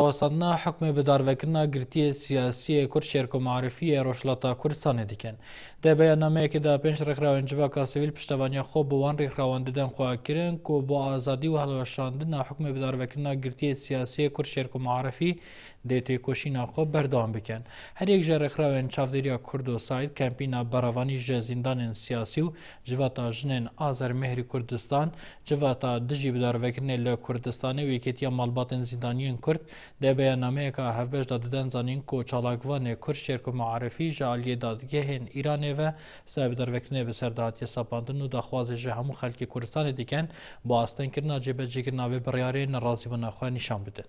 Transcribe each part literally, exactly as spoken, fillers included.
Rawestandina hukmê bidarvekirina girtiyê siyasî yê Kurd Şêrko Marifî yê Rojhilata Kurdistanê dikin. Di beyannameyekê de pênc rêkxrawên civaka sivîl piştevaniya xwe bi wan rêkxrawan didin xwe kirin ku bo azadî û hilweşandina hukmê bidarvekirina girtiyê siyasî yê Kurd Şêrko Marifî dê têkoşîna xwe berdewam bikin. Her yek ji rêkxrawên çavdêriya Kurdo Saîd, kempîna berevanî ji zîndanên siyasî û civata jinên Azermêhrî Kurdistan, civata dijî bidarvekirinê li Kurdistanê û Yekêtiya Malbatên Zîndaniyên Kurd di beyannameyeka hevbeş de didin zanîn ku çalakvanê Kurd Şêrko Marifî ji aliyê dadgehên Îranê ve sibê bidarvekirinê bi ser de hatiye sepandin û daxwazê ji hemû xelkê Kurdistanê dikin, bo astengkirina cêbecêkirina vê biryarê nerazîbûna xwe nîşan bidin.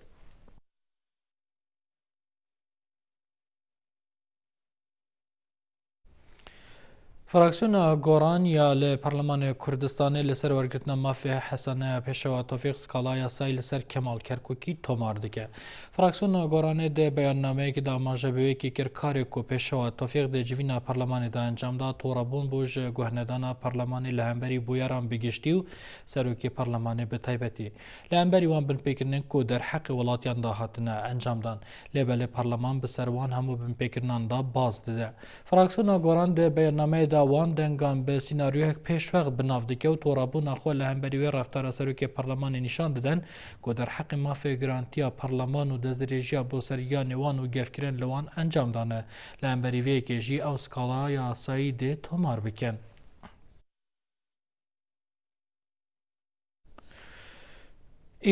Fraksiyona Goran ya li Parlemanê Kurdistanê li ser wergirtina mafê Hesane Pêşewa Tofîq skala yasayî li ser Kemal Kerkûkî tomar dike. Fraksiyona Goranê di beyannameyekê de amaje bi wê yekê kir, karê ku Pêşewa Tofîq di civîna Parlemanê de encam da, torabûn bû ji guhnedana Parlemanê li hemberî bûyeran bi giştî û Serokê Parlemanê bi taybetî. Li hemberî wan binpêkirinên ku derheqê welatiyan de hatine encam dan. Lê belê parleman bi ser wan hemû binpêkirinan de baz dide. Fraksiyona Goran di beyannameyê de wan dengan bi sînaryoyek pêşwext bi nav dike û torabûna xwe li hemberî wê reftara serokê parlemanê nîşan didin ku derheqê mafê girantiya parleman û destdirêjiya bo ser giyanê wan û gefkirin li wan encam dane. Li hemberî vê yekê jî ew skala yasayî dê tomar bikin.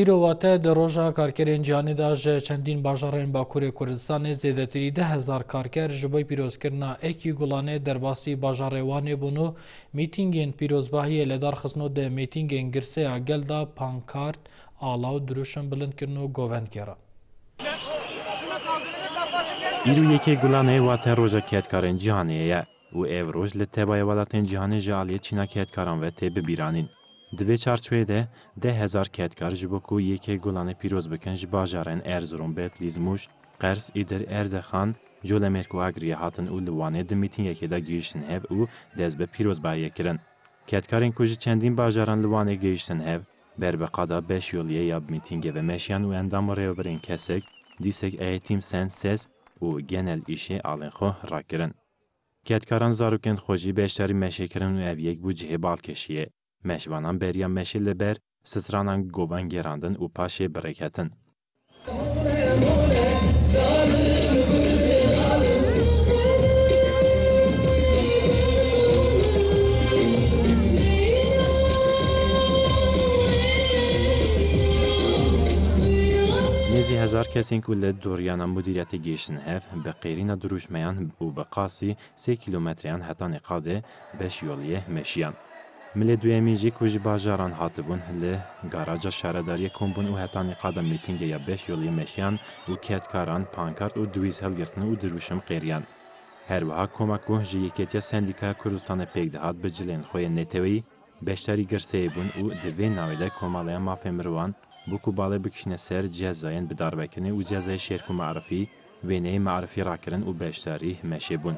Îro wate di Roja Karkerên Cîhanê de ji çendîn bajarên Bakurê Kurdistanê zêdetirî deh hezar karker ji bo pîrozkirina Êkî Gulanê derbasî bajarê Wanê bûn û mîtîngên pîrozbahiyê li dar xistin û di mîtîngên girseya gel de pankart, ala û dirûşim bilind kirin û govend kirin. Îro yekê Gulanê wate Roja Kedkarên Cîhanê ye û ev roj li tevaya welatên cîhanê ji aliyê çîna kedkaran ve tê bibîranîn. Di vê çarçoveyê de deh hezar kedkar ji bo ku yekê Gulanê pîroz bikin ji bajarên Erzurum, Betlîz, Mûş, Qers, Îdir, Erdexan, Colemêrg û Agriyê hatin û li Wanê di mîtîngekê de gihîştin hev û dest bi pîrozbahiyê kirin. Kedkarên ku ji çendîn bajaran li Wanê gihîştin hev, ber bi qada beş yoliyê ya bi mîtîngê ve meşiyan û endam û rêvebirên kesek, dîsek eğitim sen ses û genel işê alên xwe rakirin. Kedkaran zarokên xwe jî beşdarî meşê kirin û ev yek bû cihê balkêşiyê. Meşvanan beriya meşê li ber stranan govan gêrandin û paşê bi rê ketin. Nêzî hezar kesên ku li doriyana mudîriyetê gihiştin hev, bi qêrîna dirûşmeyan û bi qasî sê kîlometreyan heta nîqadê beş yoliyê meşiyan. Milê duyemîn jî ku ji bajaran hatibûn, li garaja şaredariyê kom bûn û heta nîqada mîtîngê ya beş yoliyê meşiyan û kedkaran, pankart û dûvîz hilgirtin û dirûşim qêriyan. Her wiha koma ku ji Yekêtiya Sendîkaya Kurdistanê pêk dihat bi cilên xwe yên neteweyî, beşdarî girseyê bûn û di vê navê de Komaleya Mafê Mirovan bû ku balê bikişîne ser cezayên bidarvekirinê û cezayê Şêrko Marifî, wêneyê Marifî rakirin û beşdarî meşê bûn.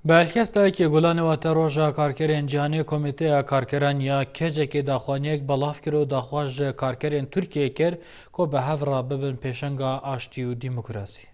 Bi helkesta yekê Gulanê wate Roja Karkerên Cîhanê, Komîteya Karkeran ya K C K'ê daxuyaniyek belav kir û daxwaz ji karkerên Tirkiyeyê kir ku bi hev re bibin pêşenga aştî û demokrasî.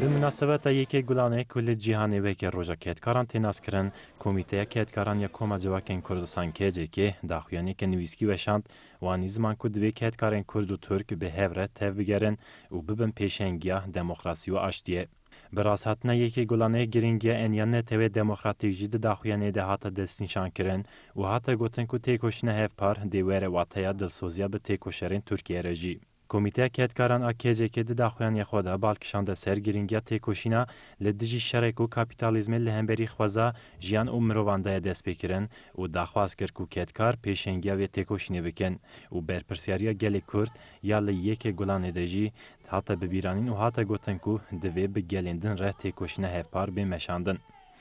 Bi minasebeta yekê Gulanê ku li cîhanê weke Roja Kedkaran tê naskirin, Komîteya Kedkaran ya Koma Civakên Kurdistan K C K daxuyaniyeke nivîskî weşand, û anî ziman ku divê kedkarên Kurd û Tirk bi hev re tev bigerin û bibin pêşengiya demokrasî û aştiyê. Bi rasthatina yekê Gulanê, giringiya eniya netewê demokratîk jî di daxuyaniyê de hate destnîşankirin û hate gotin ku têkoşîna hevpar dê were wateya dilsoziya bi têkoşerên Tirkiyê re jî. Komîteya Kedkaran a K C K di daxuyaniyê xwe de bal kişande ser girîngiya têkoşîna li dijî şerê ku kapîtalîzmê li hemberî xweza jiyan û mirovan de ye destpêkirin û daxwaz kir ku kedkar pêşengiya vê têkoşînê bikin û berpirsyariya gelê Kurd ya li Yekê Gulanê de jî hate bibîranîn û hate gotin ku divê bi gelên din re têkoşîna hevpar bê meşandin.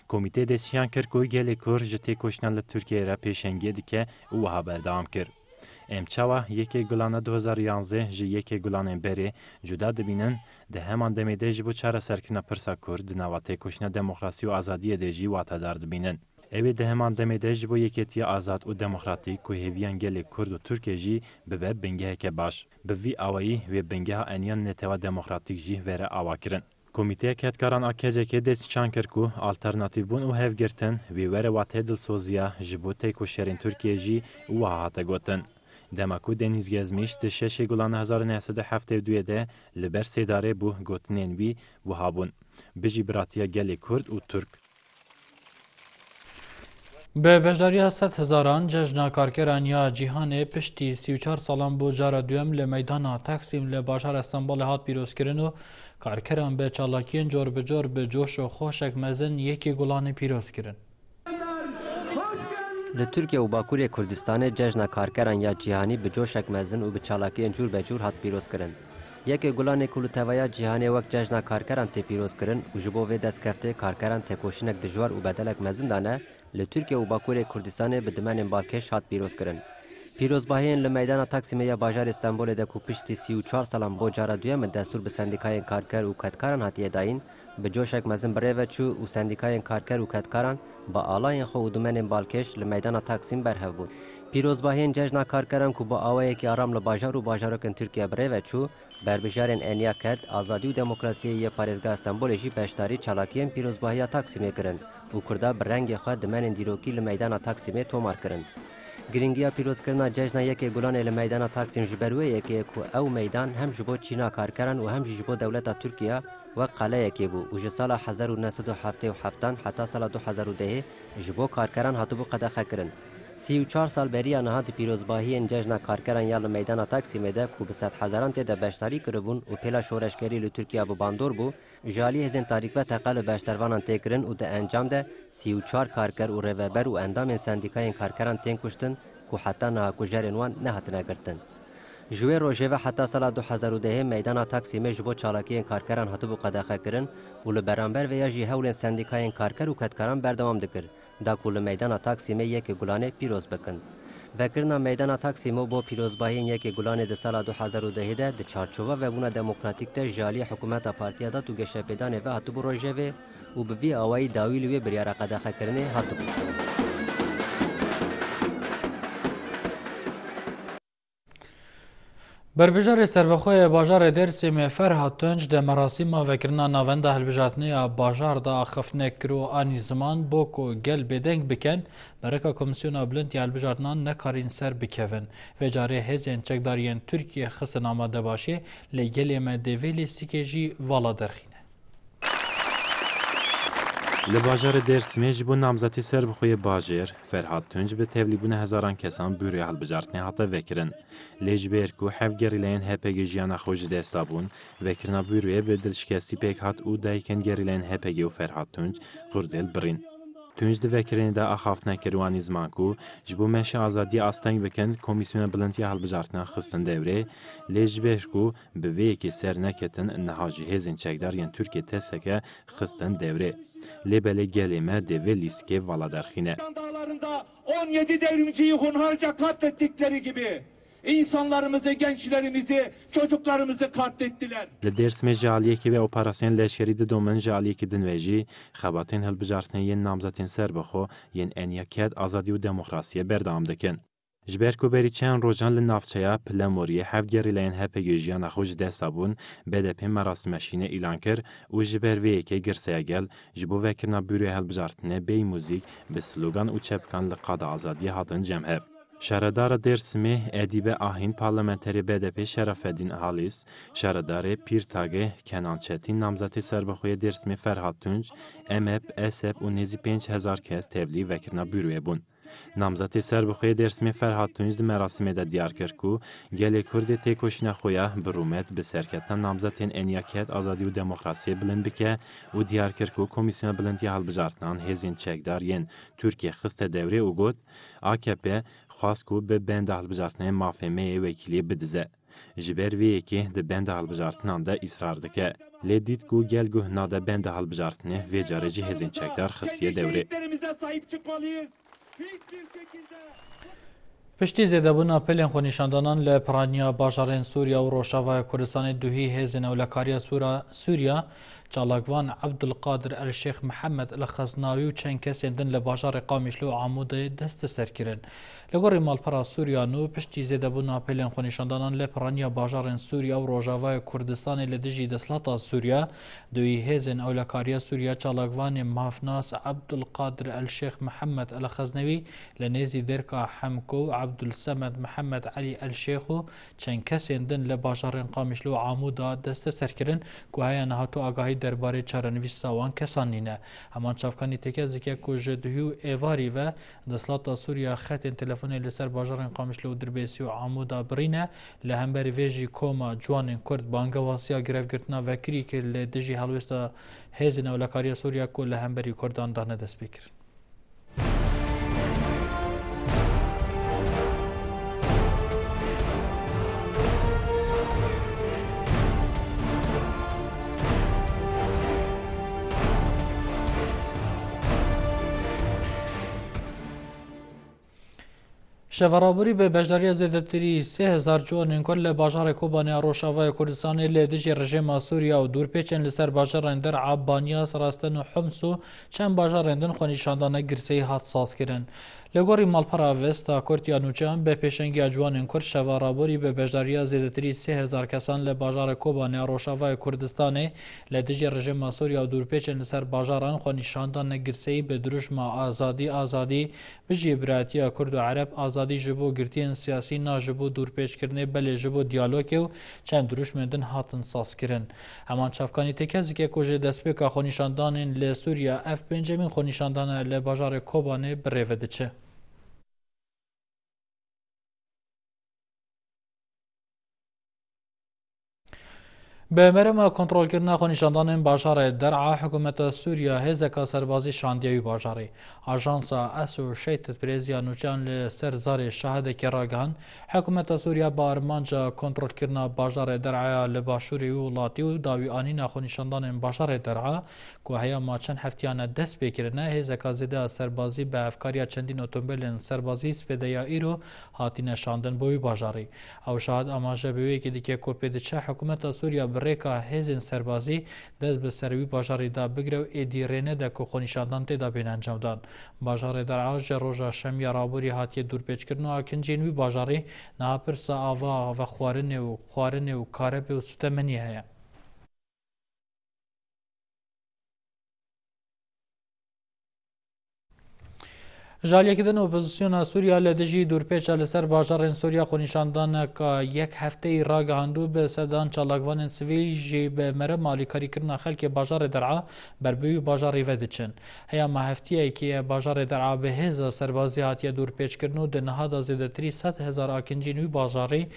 Komîteyê destnîşan kir ku gelê Kurd ji têkoşîna li Tirkiyeyê re pêşengiyê dike û wiha berdewam kir: Em çawa Yekê Gulana du hezar û yanzdeh ji Yekê Gulanên berê cuda dibînin, di heman demê de ji bo çareserkirina pirsa Kurd di nava têkoşîna demokrasî û azadiyê de jî watedar dibînin. Ew ê di heman demê de ji bo yekêtiya azad û demokratîk ku hêviyan gelê Kurd û Tirk e jî bibe bingeheke baş. Bi vî awayî wê bingeha eniya netewa demokratîk jî were awakirin. Komîteya Kedkaran a K C K destnîşan kir ku alternatîvbûn û hevgirtin wê were wateyê dilsoziya ji bo têkoşerên Tirkiyê jî û wiha hate gotin. Dema ku Denîz Gezmîş di şeşê Gulana hezar û neh sed û heftê û duyê de li ber sêdarê bû, gotinên wî wiha bûn: Bijî biratiya gelê Kurd û Tirk. Bi beşdariya sed hezaran Cejna Karkeran ya Cîhanê piştî sî û çar salan bo cara duyem li meydana Taksîm li bajarê Stenbolê hat pîrozkirin û karkeran bi çalakiyên cor bi cor bi coş û xoşek mezin Yekê Gulanê pîroz kirin. Li Tirkiye û Bakurê Kurdistanê Cejna Karkeran ya Cîhanî bi coşek mezin û bi çalakiyên cûr be cûr hat pîrozkirin. Yekê Gulanê ku li teveya cîhanê wek Cejna Karkeran tê pîrozkirin û ji bo vê destkeftê karkeran têkoşînek dijwar û bedelek mezin dane, li Tirkiye û Bakurê Kurdistanê bi dimenên balkêş hat pîrozkirin. Pîrozbahiyên li meydana Taksîmê ya bajarê Stenbolê de ku piştî sî û çar salan bo cara duyem in destûr bi sendîkayên karker û kedkaran hatiye dayîn, bi coşek mezin bi rê ve çû û sendîkayên karker û kedkaran bi alayên xwe û dimenên balkêş li meydana Taksîm berhev bûn. Pîrozbahiyên Cejna Karkeran ku bi awayekî aram li bajar û bajarokên Tirkiye bi rê ve çû, berbijarên Eniya Ked, Azadî û Demokrasiyê yê Parêzgeha Stenbolê jî beşdarî çalakiyên pîrozbahiya Taksîmê kirin û Kurda bi rengê xwe dimenên dîrokî li meydana Taksîmê tomar kirin. Girîngiya pîrozkirina Cejna Yekê Gulanê li meydana Taksîm ji ber wê yekê ye ku ew meydan hem ji bo çîna karkeran û hem jî ji bo dewleta Tirkiye wek qaleyekê bû û ji sala hezar û neh sed û heftê û heftan heta sala du hezar û dehê ji bo karkeran hatibû qedexekirin. Sî û çar sal beriya niha di pîrozbahiyên Cejna Karkeran ya li meydana Taksîmê de ku bi sedhezaran tê de beşdarî kiribûn û pêla şoreşgerî li Tirkiye bi bandor bû, ji alî hêzên tarîk ve teqe li beşdarvanan tê kirin û di encam de sî û çar karker û rêveber û endamên sendîkayên karkeran tên kuştin ku heta niha kujerên wan nehatine girtin. Ji wê rojê ve heta sala du hezar û dehê meydana Taksîmê ji bo çalakiyên karkeran hatibû qedexekirin û li beramber vê ya jî hewlên sendîkayên karker û kedkaran berdewam dikir, da ku li meydana Taksîmê Yekê Gulanê pîroz bikin. Vekirina meydana Taksîmê bo pîrozbahiyên Yekê Gulanê di sala du hezar û dehê de di çarçova vebûna demokratîk de ji alî hikûmeta Partiya Dad û Geşepêdanê ve hatibû rojevê û bi vî awayî dawî li wê biryara qedexekirinê hatibû. Berbijarê serbixwe yê bajarê Dêrsimê Ferhat Tunç di merasîma vekirina Navenda Hilbijartinê ya bajar de axiftinek kir û anî ziman bo ku gel bêdeng bikin, bereka Komîsyona Bilind ya Hilbijartinan nekarîn ser bikevin. Vê carê hêzên çekdar yên Tirkiyê xistin amadebaşiyê, lê gelê me dê vê lîstikê jî vala derxîne. Li bajarê Dêrsimê ji bo namzetê serbixwe yê bajêr, Ferhat Tunç bi tevlîbûna hezaran kesan Buroya Hilbijartinê hate vekirin. Lê ji ber ku heft gerîlayên H P G jiyana xwe ji dest dabûn, vekirina Buroyê bi dilşikestî pêk hat û dayikên gerîlayên H P G û Ferhat Tunç qurdêl birîn. Tunç di vekirinê de axaftina kir û anî ziman ku ji bo meşa azadiyê asteng bikin, Komîsyona Bilind ya Hilbijartina xistin dewrê, lê ji ber ku bi vê yekê ser neketin, niha jî hêzên çekdar yên Tirkiyê T S K xistin dewrê. Lê belê gelê me dê vê lîstikê vala derxîne. Dağlarında on yedi devrimciyi hunharca katlettikleri gibi insanlarımızı, gençlerimizi, çocuklarımızı katlettiler. Li Dêrsimê ji aliyekî ve operasyon leşkerî didomin, ji aliyekî din ve jî xebatên hilbijartinê yên namzetên serbixwe yên Eniya Ked, Azadî û Demokrasiyê berdewam dikin. Ji ber ku berî çend rojan li navçeya Pilemoriyê heft gerîlayên H P G jiyana xwe ji dest dabûn, B D P merasîma şînê îlan kir û ji ber vê yekê girseya gel ji bo vekirina Buroya Hilbijartinê bêyî muzîk bi slogan û çepikan li qada azadiyê hatin cem hev. Şaredara Dêrsimê Edîbe Ahîn, parlamenterê B D P Şerafedîn Halîs, şaredarê Pîrtagê Kenan Çetîn, namzetê serbixwe yê Dêrsimê Ferhat Tunç, M H P, S H P û nêzî pênc hezar kes tevlî vekirina Buroyê bûn. Namzetê Serbixwe yê Dêrsimê Ferhat Tunç di merasimê de diyar kir ku gelê Kurd ê têkoşîna xwe ya bi rûmet bi serketina namzetên Eniya Ked Azadî û Demokrasiyê bilind bike û diyar kir ku Komîsyona Bilind ya Hilbijartinan hêzên çekdar yên Tirkiye xiste dewrê û got, A K P xwest ku bi benda hilbijartinê mafê me yê wekîliyê bidize. Ji ber vê yekê di benda hilbijartinan de îsrar dike. Lê dît ku gel guh nade benda hilbijartinê, vê carê jî hêzên çekdar xistiye dewrê. Piştî zêdebûna pêlên xwenîşandanan li piraniya bajarên Sûriya û Rojavaya Kurdistanê, duhî hêzên ewlekariya Sûra-, Sûriya, çalakvan Ebdulqadir El Şêx Mihemed El Xeznawî û çend kesên din li bajarê Qamişlo û Amûdê desteser kirin. Li gorî malpera Sûriya Nû, piştî zêdebûna pêlên xwenîşandanan li piraniya bajarên Sûriya û Rojavaya Kurdistanê li dijî desthilata Sûriya, duyî hêzên ewlekariya Sûriya çalakvanê mafnas Ebdulqadir El Şêx Mihemed El Xeznewî li nêzî dêrka Hemko û Ebdulsemed Mihemed Elî El Şêx û çend kesên din li bajarên Qamişlo û Amûda desteser kirin ku heya niha tu agahî derbarê çarenivîsa wan kesan nîne. Heman çavkanî têkez dike ku ji duhî û êvarî ve desthilata Sûriya xetên telefonê li ser bajarên Qamişlo û Dirbêsî û Amûda birîne. Li hemberî vê jî koma ciwanên Kurd bangewasiya grevgirtina vekirî kir li dijî helwêsta hêzên ewlekariya Sûriya ku li hemberî Kurdan dane destpêkirin. Şeva raborî bi beşdariya zêdetirî sê hezar ciwanên Kurd li bajarê Kobanê a Rojavayê Kurdistanê li dijî rejîma Sûriya û dûrpêçên li ser bajarên Der'a, Banyas, Rasten û Homs û çend bajarên din xwenîşandana girseyî hat sazkirin. Li gorî malpera Vesta Kurd ya Nûçeyan, bi pêşengiya ciwanên Kurd, şeva raborî bi beşdariya zêdetirî sê hezar kesan li bajarê Kobanê a Rojavayê Kurdistanê li dijî rejîma Sûriya û dûrpêçên li ser bajaran xwenîşandana girseyî bi dirûşma Azadî, Azadî, Bijî birayetiya Kurd û Ereb, azadî ji bo girtiyên siyasî, na ji bo dûrpêçkirinê, belê ji bo diyalogê û çend dirûşmên din hatin sazkirin. Heman çavkanî têkez dike ku ji destpêka xwenîşandanên li Sûriya ev pêncemîn xwenîşandana li bajarê Kobanê bi rê ve diçe. Bi merema kontrolkirina xwenîşandanên bajarê Der'a, hikûmeta Sûriya hêzeka serbazî şandiye wî bajarî. Ajansa Associated Press ya nûçeyan li ser zarê şahidekê ragihand, hikûmeta Sûriya bi armanca kontrolkirina bajarê Der'aya li başûrê wî welatî û dawîanîna xwenîşandanên bajarê Der'a, ku heya ma çend heftiyan e dest pê kirine, hêzeka zêde ya serbazî bi hevkariya çendîn otomobîlên serbazî spêdeya îro hatine şandin bo wî bajarî. Ew şahid amaje bi wê yekê dike ku pê diçe hikûmeta Sûriya bi rêka hêzên serbazî dest bi ser wî bajarî da bigire û êdî rê nede ku xwenîşandan tê de bên encamdan. Bajarê Der'a ji roja şemiya raborî hatiye dûrpêçkirin û akinciyên wî bajarî niha pirsa ava vexwarinê û xwarinê û karebê û sûtemeniyê heye. Ji aliyekî din, opozisyona Sûriya li dijî dûrpêça li ser bajarên Sûriya xwenîşandaneka yek hefteyî ragihandû, bi sedan çalakvanên sivîl jî bi merema alîkarîkirina xelkê bajarê Der'a ber bi wî bajarî ve diçin. Heya ma heftiyekê ye bajarê Der'a bi hêza serbazî hatiye dûrpêçkirin û di niha de zêdetirî sed hezar akincîn wî bajarî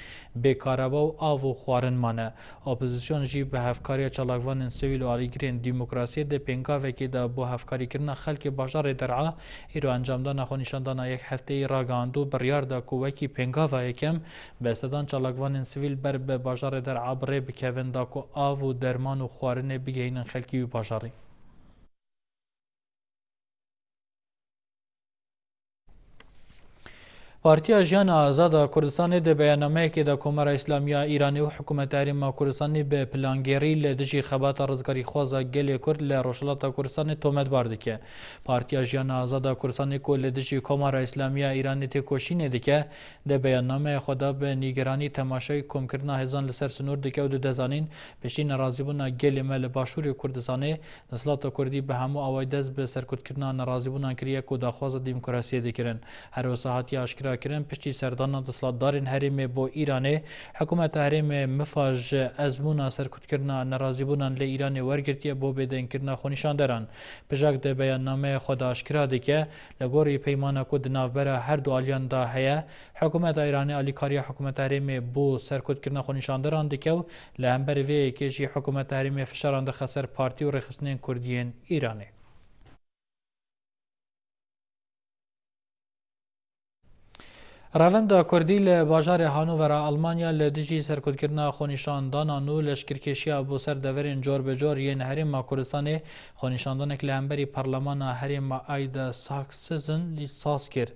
bê kareba û av û xwarin mane. Opozîsyon jî bi hevkariya çalakvanên sivîl û alîgirên demokrasiyê di pêngavekê de bo hevkarîkirina xelkê bajarê Der'a îro encamdana xwenîşandana yek hefteyî ragihand û biryar da ku wekî pêngava yekem bi sedan çalakvanên sivîl ber bi bajarê Der'a bi rê bikevin da ku av û derman û xwarinê bigihînin xelkê wî bajarî. Partiya Jiyana Azad a Kurdistanê di beyannameyekê de Komara Îslamî ya Îranê û Hikûmeta Herêma Kurdistanê bi plangêrî li dijî xebata rizgarîxwaza gelê Kurd li Rojhilata Kurdistanê tometbar dike. Partiya Jiyana Azad a Kurdistanê ku li dijî Komara Îslamî ya Îranê têkoşînê dike, di beyannameyê xwe de bi nîgeranî temaşeyê komkirina hêzan li ser sinor dike û dide zanîn, piştî nerazîbûna gelê me li Başûrê Kurdistanê, Desthilatê Kurdî bi hemû awayî dest bi serkutkirina nerazîbûnan kiriye ku daxwaza demokrasiyê dikirin. Her wisa hatiye aşkera kirin, piştî serdana desthilatdarên herêmê bo Îranê, hikûmeta herêmê mifa ji ezmûna serkutkirina nerazîbûnan li Îranê wergirtiye bo bêdengkirina xwenîşanderan. Pijak di beyannameyê xwe de aşkera dike, li gorî peymana ku di navbera her du aliyan de heye, hikûmeta Îranê alîkariya hikûmeta herêmê bo serkutkirina xwenîşanderan dike û li hember vê yekê jî hikûmeta herêmê fişaran dixe ser partî û rêxistinên kurdî yên Îranê. Revenda kurdî li bajarê Hanovera Almanya li dijî serkutkirina xwenîşandanan û leşkerkêşiya bo ser deverên cor bi cor yên Herêma Kurdistanê, xwenîşandanek li hemberî Parlemana Herêma Aida Sachsen saz kir.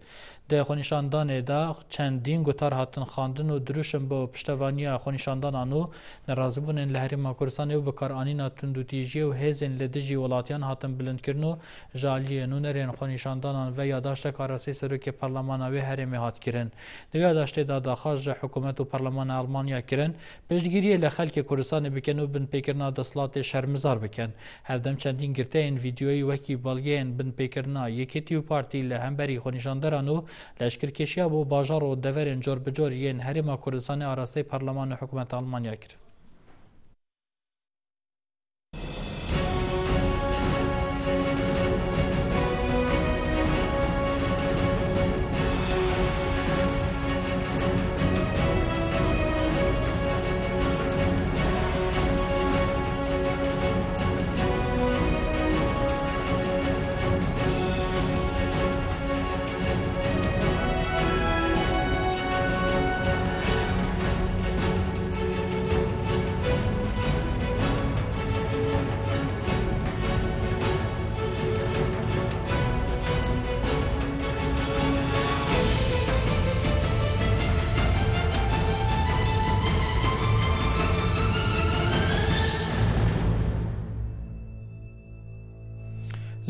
Di xwenîşandanê de çendîn gutar hatin xwendin û dirûşim bo piştevaniya xwenîşandanan û nerazîbûnên li Herêma Kurdistanê û bikaranîna tundûtîjiyê û hêzên li dijî welatiyan hatin bilindkirin û ji aliyê nûnerên xwenîşandanan ve yadaştek arastê serokê parlemana wê herêmê hat kirin. Di wê yadaştê de daxwaz ji hikûmet û parlemana Almanya kirin, piştgiriyê li xelkê Kurdistanê bikin û binpêkirina desthilatê şermizar bikin. Hevdem çendîn girteyên vîdyoyî wekî belgeyên binpêkirina Yekêtî û Partî li hemberî xwenîşanderan û leşkerkêşiya bo bajar û deverên cor bi cor yên Herêma Kurdistanê arastey parleman û hikûmeta Almanya kirin.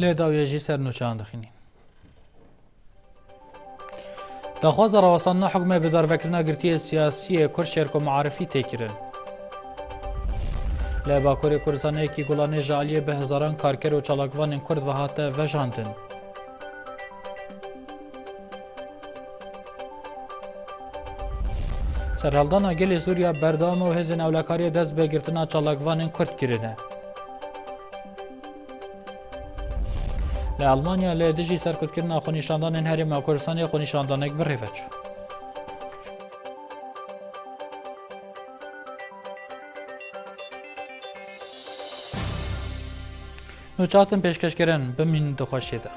Lê dawiyê jî ser nûçeyan dixînî. Daxwaza rawestandina hukmê bi darvekirina girtiyê siyasî yê Kurd Şêrko Maarifî tê kirin. Li Bakurê Kurdistanê yekî gulanê ji aliyê bi hezaran karker û çalakvanên Kurd ve hate vejandin. Serhildana gelê Sûriya berdewam e û hêzên ewlekariyê dest bi girtina çalakvanên Kurd kirine. Li Almanya li dijî serkutkirina xwenîşandanên Herêma Kurdistanê xwenîşandanek bi rê ve çû. Nûçehatin pêşkêşkirin, bimînin di xweşiyê de.